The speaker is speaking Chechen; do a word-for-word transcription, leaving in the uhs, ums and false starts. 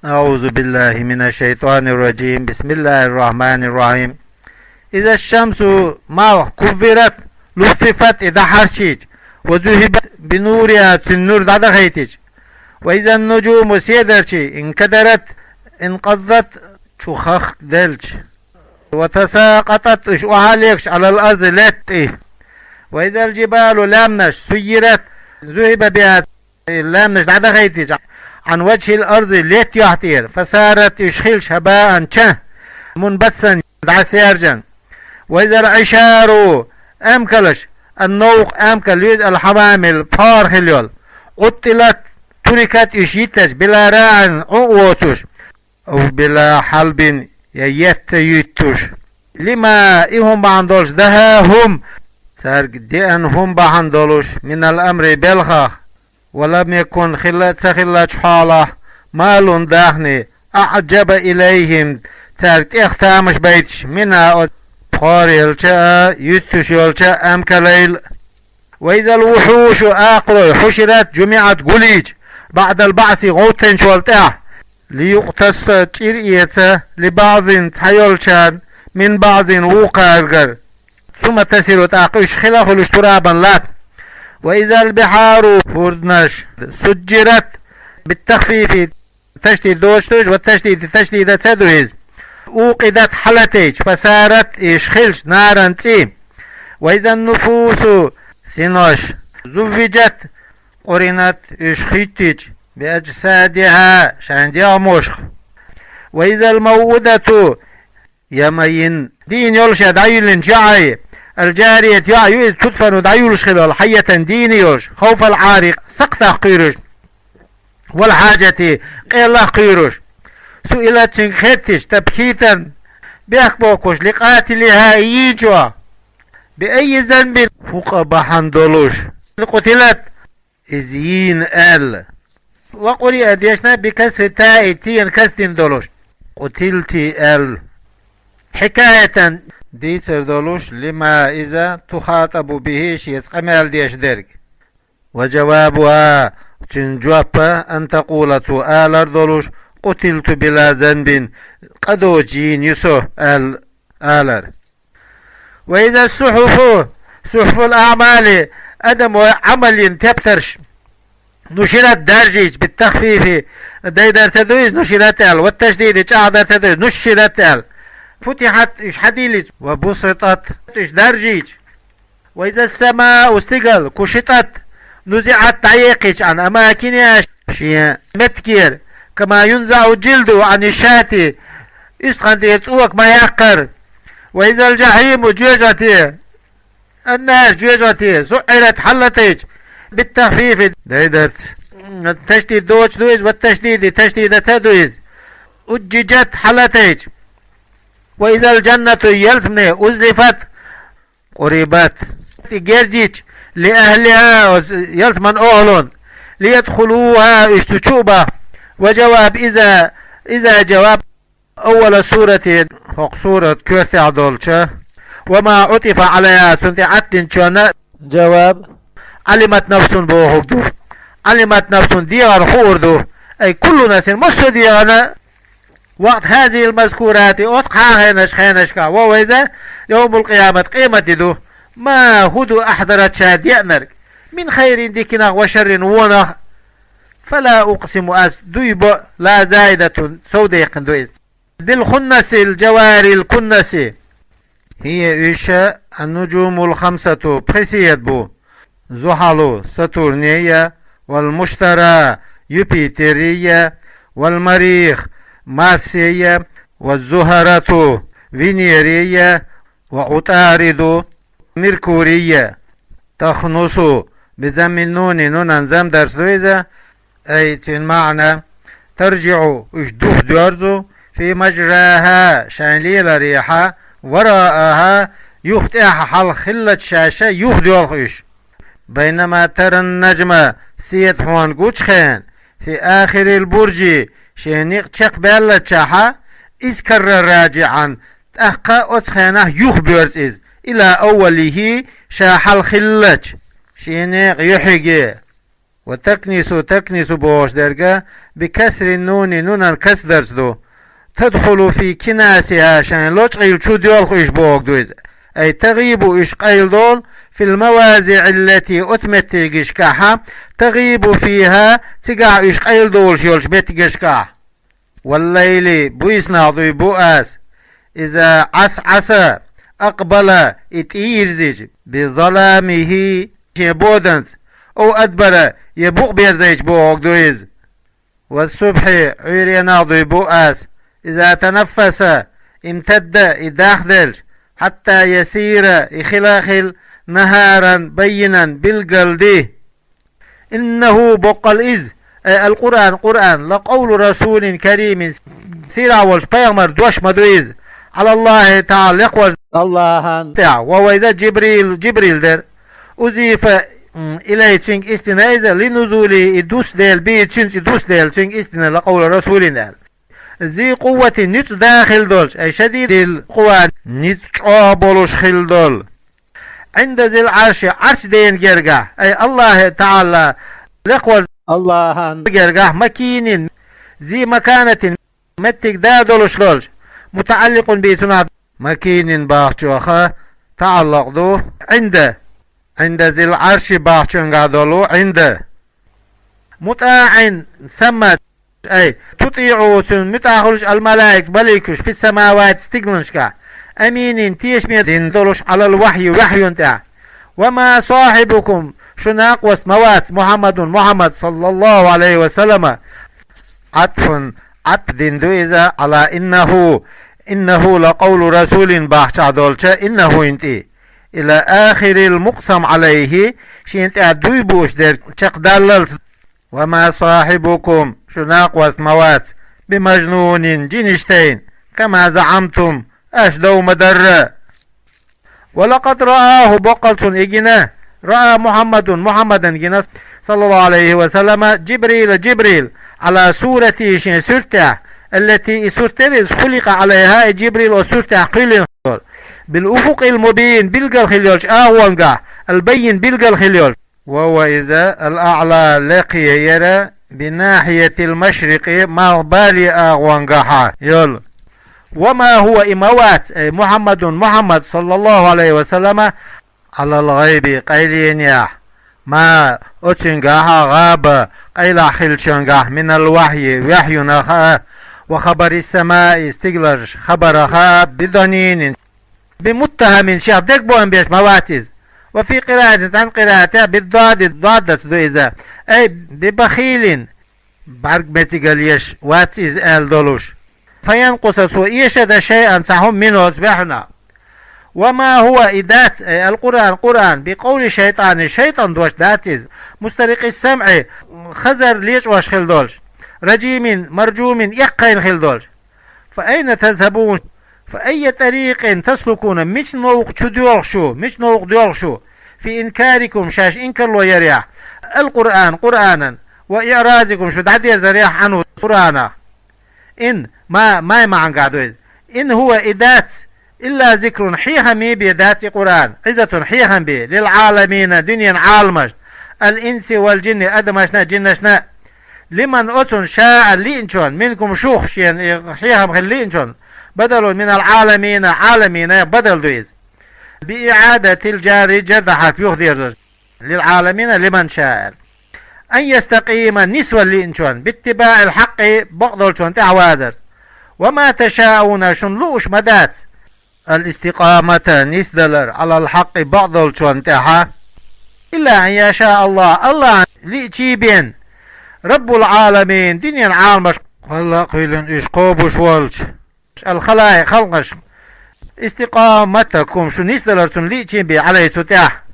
أعوذ بالله من الشيطان الرجيم. بسم الله الرحمن الرحيم. إذا الشمس، малх, كورت, لفت, и дӀахьарчийча, وذهب بنورها, цуьнан нур дӀадахийтича, وإذا النجوم, седарчий, انكدرت, انقضت, чу хахкаделча, وتساقطت, уьш охьа а легаш, على الأرض, лаьтта тӀе, وإذا الجبال, лаьмнаш, سيرت, ذهب بها, лаьмнаш дӀадахийтича, عن وجه الأرض, лаьтта юьхь тӀера, فصارت, уьш хилча, هباء, ча, منبثا, дӀасаьржина. وإذا العشار, амкалаш, النوق, амкал ю иза, الحوامل, пхьор хилла йолу, عطلت, تركت, уьш йиттича, بلا راع, Ӏу а воцуш, أو بلا حلب, я етт ца юьттуш. لما, и хӀума бахьана долуш, دهاهم, цаьрга деана хӀума бахьана долуш, من الأمر, белхах, ولم يكن, хилла а ца хиллачу хьолахь, مال, дахни, أعجب إليهم, цаьрга тӀех тамаш байташ, منها, оцу пхьор елча а, юьттуш йолчу амкалал а. وإذا الوحوش, акхарой, حشرت, جمعت, гулйича, بعد البعث, гӀовттинчул тӀаьхьа, ليقتص, чӀир эца, لبعض, цхьайолчарна, من بعض, вукхаргара, ثم تسير, тӀаккха уьш хила а хуьлуш, ترابا, латта. وإذا البحار, хӀордаш, سجرت, بالتخفيف, ташдид доцуш ду иза, وتشديد, ташдид а ца ду иза. أوقدت, хьалатайча, فصارت, уьш хилча, نارا, цӀий. وإذا النفوس, синош, زوجت, قرنت, уьш хӀиттича, بأجسادها, шайн дегӀмошха. وإذا الموءودة, я майина дийна йолуш, я дӀайиллинчу йоӀе, الجارية, йоӀ ю иза, تدفن, дӀайуллуш хилла йолу, حية, дийна йолуш, خوف العار, сакхтах кхуьйруш, والحاجة, къеллах кхуьйруш. سئلت, цуьнга хеттича, تبكيتا, бехк бохкуш, لقاتلها, и йийначох, بأي ذنب, хӀун къа бахьана долуш, قتلت, иза йийна аьлла. وقرئ, дешна, بكسر التاء, тен касдина долуш, قتلت аьлла. حكاية, дийцар долуш, لما, иза, تخاطب به, шеца къамел деш дерг. وجوابها, цуьнан жоп а, أن تقول, цо алар долуш, قتلت بلا ذنب, къа доцуш йийна ю со, аьлла алар. وإذا الصحف, صحف الأعمال, адамийн Ӏамалан тептарш, نشرت, даржийча, بالتخفيف, дайдар ца ду иза, نشرت аьлла, والتشديد, чӀагӀдар ца ду иза, نشرت аьлла. فتحت, уьш хьадийлийча, وبسطت, уьш даржийча. وإذا السماء, стигал, كشطت, نزعت, дӀаекхча, عن أماكنها, шен меттигера, كما ينزع الجلد عن الشاة, уьстагӀан тӀера цӀока ма яккхара. وإذا الجحيم, жоьжахати, النار, жоьжахати, سعرت, хьалатайча, بالتخفيف, дайдарца, ташдид доцуш ду иза, والتشديد, ташдид а ца ду иза, أججت, хьалатайча. وإذا الجنة, ялсамани, أزلفت, قربت, герзийча, لأهلها, оцу ялсаманин охӀлунна, ليدخلوها, уьш цу чу а бахка. وجواب إذا, إذا, جواب أول السورة, хӀокху сурат коьртехь долчу, وما عطف عليها, цунна тӀе Ӏаттинчунна, جواب علمت نفس бохург ду. علمت نفس, дегӀана хуур ду. أي كل نفس, массо а дегӀана, وقت هذه المذكورات, оцу кхаа хенаш, хенашкахь, وهو иза, يوم القيامة, къематди ду, ما, хӀун ду, أحضرت, ша деанарг, من خير, диканах, وشر, вонах. فلا أقسم, ас дуй бо, لا زائدة, совдаккхина ду иза. بالخنس الجوار الكنس. هي, уьш, النجوم الخمسة, пхи седа бу. زحل, Сатурнея, والمشتري, Юпитерея, والمريخ, Марсея, والزهرة, Венерея, وعطارد, Меркурия. تخنس, بضم النون, нунан замдарца ду иза, أي, цуьнан маьӀна, ترجع, уьш духадоьрзу, في مجراها, шайн леларехьа, وراءها, юха тӀаьхьа хьалха хиллачу шаьш юхадоьлху уьш. بينما ترى النجم, седа хьуна гучу хенахь, في آخر البرج, шен некъ чекхбаьллачохь, إذ كر راجعا, тӀаккха оцу хенахь юхабоьрзу иза, إلى أوله, ша хьалха хиллачу, шен некъа юьхьиге. وتكنس, تكنس бохуш дерг, بكسر النون, нунан касрдарца ду. تدخل في كناسها, шайн лочкъийла чу доьлху уьш бохург ду иза. أي تغيب, уьш къайладолу, في المواضع التي, оцу меттигашкахь, تغيب فيها, цигахь уьш къайладолуш йолчу меттигашкахь. والليل, буьйсанна дуй бу ас. إذا عسعس, أقبل, и тӀеирзича, بظلامه, шен боданца, أو أدبر, я букъ берзайча бохург ду иза. والصبح, Ӏуьйренна дуй бу ас. إذا تنفس, امتد, и дахделча, حتى يصير, и хила а хила, نهارا بينا, билггал де. إنه, боккъал иза, أي القرآن, Къуръан, لقول رسول كريم, сийлахь волчу пайхамаран дош ма ду иза. على الله تعالى, лекхаварза Аллахьан тӀехь, وهو, иза, جبريل, Жибрил дара. أضيف, м, إليه, цуьнга нисдина иза, لنزوله, и дуссаделла, به, цуьнца и дуссаделла, цуьнга нисдина, لقول رسول аьлла. ذي قوة, ницкъ да хила долуш, أي شديد القوى, ницкъ чӀогӀа болуш хила долу. عند ذي العرش, Ӏарш дена гергахь, أي الله تعالى, лекхаварза Аллахьан гергахь, مكين, ذي مكانة, меттиг да долуш долчу, متعلق به, цунах, مكين бахчоха таӀаллакъ ду, عند, عند ذي العرش бахчонгахь долу, عند. مطاع, ثم, أي تطيعه, цунна муьтӀахь хуьлуш, الملائكة, маликаш, في السماوات, стигланашкахь, أمينين, тешаме дина долуш, على الوحي, вахьйун тӀехь. وما صاحبكم, шу накъост ма вац, محمد, Мухьаммад, صلى الله عليه وسلم. عطف, Ӏатф дина ду иза, على إنه, إنه لقول رسول бахчахь долчу إنه-н тӀе. إلى آخر المقسم عليه, шена тӀехь дуй бууш дерг чекхдаллалц. وما صاحبكم, шу накъост ма вац, بمجنون, жинаш тайна, كما زعمتم, аша дов ма дарра. ولقد رآه, боккъал цунна и гина, رأى محمد, Мухьаммадан гина, صلى الله عليه وسلم, جبريل, Жибрил, على صورته, шен суьртехь, التي, и сурт дерриг, خلق عليها, и Жибрил оцу суьртехь кхоьллина долу, بالأفق المبين, билггал хила йолчу агӀонгахь, البين, билггал хила йолчу. وهو, иза, الأعلى, лекхе яра, بناحية المشرق, малхбале агӀонгахьа йолу. وما هو, и ма вац, أي محمد, Мухьаммад, صلى الله عليه وسلم, على الغيب, къайленехь, ما, оцуьнгахьа, غاب, къайлахь хиллачуьнгахь, من الوحي, вахьйунах а, وخبر السماء, стигларш хабарах а, بضنين, بمتهم, шех дегабоам беш ма вац иза. وفي قراءة, цхьана къираатехь, بالضاد, доддаца ду иза. أي ببخيل, бӀаьрг мецигал еш вац иза аьлла долуш. فينقص, цо эшадан, شيئا, цхьа хӀума, منه, оцу вахьйунах. وما هو, и дац, أي القرآن, Къуръан, بقول شيطان, шайтӀан дош дац иза, مسترق السمع, хазар лечкъош хила долуш, رجيم, مرجوم, эккхийна хила долуш. فأين تذهبون, فأي طريق تسلكون, мича новкъа чу доьлху шу, мича новкъа доьлху шу, في إنكاركم, шаьш инкарло ярехь, القرآن, Къуръанан, وإعراضكم, шу дӀадерзарехь, عنه, Къуръанах. إن, ما, ما-н маьӀнехь ду иза. إن هو, и дац, إلا ذكر, хьехам бен дац и Къуръан, عظة, хьехам бен, للعالمين, дуьненан Ӏаламашна, الإنس والجن, адамашна а, жинашна а. لمن, оцунна, شاء, лиъначунна, منكم, шух, шена и хьехам хила лиъначунна, بدل من العالمين, Ӏаламина, بدل ду иза. بإعادة الجار, جر-дар хьарф юхадерзош, للعالمين لمن شاء. أن يستقيم, нисвала лиъначунна, باتباع الحق, бакъдолчунна тӀаьхьавазарца. وما تشاءون, шуна лууш ма дац, الاستقامة, нисдалар, على الحق, бакъдолчунна тӀехьа, إلا أن يشاء الله, Аллахьан лиъчий бен, رب العالمين, дуьненан Ӏаламаш кхолла а кхоьллина уьш кхобуш волчу, الخلائق, халкъаш, استقامتكم, шу нисдалар цунна лиъчий бен, عليه, цу тӀехь.